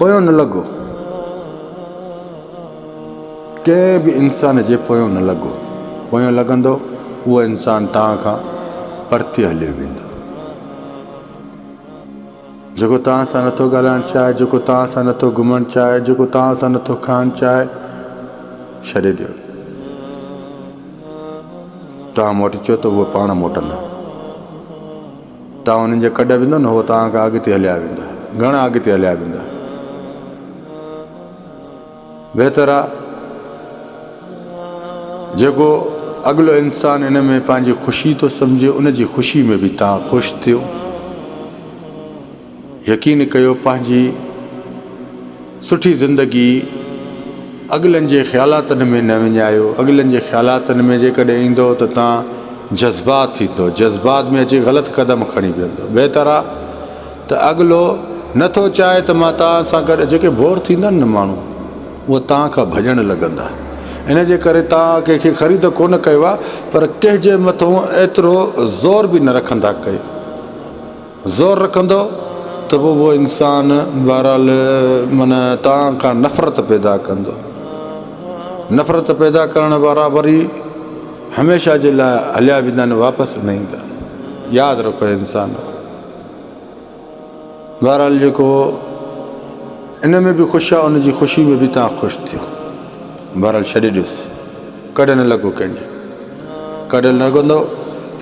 پويون نه لڳو. ڪنهن به انسان جي پويون نه لڳو. پويون لڳندو اهو انسان توهان کان پرتي هليو ويندو. جيڪو توهان سان نٿو ڳالهائڻ چاهي، جيڪو توهان سان نٿو گهمڻ چاهي، جيڪو توهان سان نٿو کائڻ چاهي، ڇڏي ڏيو. توهان موٽي اچو ته اهي پاڻ موٽندا. توهان انهن جي ڪڍ ويندو نه، هو توهان کان اڳتي هليا ويندا، گهڻا اڳتي هليا ويندا. بهتر آ جيڪو اڳلو انسان ان ۾ پنهنجي خوشي ٿو سمجهي ان جي خوشي ۾ به توهان خوش ٿيو. يقين ڪيو پنهنجي سٺي زندگي اڳلن جي خيالاتن ۾ نه وڃايو. اڳلن جي خيالاتن ۾ جيڪڏهن ايندو ته توهان جذبات ٿيندو، جذبات ۾ اچي غلط قدم کڻي ويندو. بهتر آ ته اڳلو نه ٿو چاهي ته مان توهان سان گڏ جيڪي بور ٿيندا آهن نه ماڻهو اهي توهان کان ڀڄڻ لڳندا ان جي ڪري توهان ڪنهن کي خريد ڪونه ڪيو آهي پر ڪنهن جي مٿون ايترو زور به نه رکندا ڪيو زور رکندو ته پوء اهو انسان بهرحال معنيٰ توهان کان نفرت پيدا ڪندو نفرت پيدا ڪرڻ وارا وري هميشه جي لاء هليا ويندا آهن واپس نه ايندا ياد رکو انسان بهرحال جيڪو ان ۾ به خوش آ ان جي خوشي ۾ به توهان خوش ٿيو. بهرحال ڇڏي ڏيوس. ڪڏ نه لڳو ڪنهن جي. ڪڏ لڳندو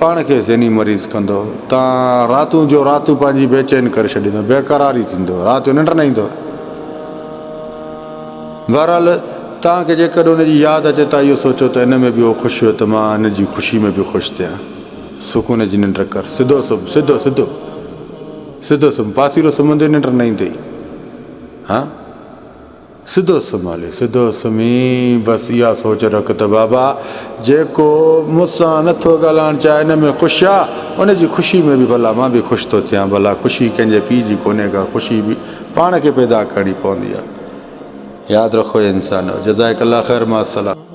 پاڻ کي ذهني مريض ڪندو. توهان راتون جو راتون پنهنجي بيچين ڪري ڇڏيندو. بيقراري ٿيندو. رات جو ننڊ نه ايندو. بهرحال توهان کي جيڪڏهن ان جي ياد اچي توهان اهو سوچو ته ان ۾ به هو خوش هيو ته مان هن جي خوشي ۾ به خوش ٿيان. سڪون جي ننڊ ڪر. سڌو سمهه، سڌو سڌو. سڌو سمهه. پاسيرو سمهندي ننڊ نه ايندئي. ها؟ سڌو سمهه هلي. سڌو سمهي بس اها سوچ رک ته بابا جيڪو مون سان نه ٿو ڳالهائڻ چاهي ان ۾ خوش آ، ان جي خوشي ۾ به ڀلا مان به خوش ٿو ٿيان. ڀلا خوشي ڪنهن جي پيء جي ڪونهي ڪا، خوشي به پاڻ کي پيدا ڪرڻي پوندي آ. ياد رکو اي انسانو. جزاڪ الله خير مع السلامه.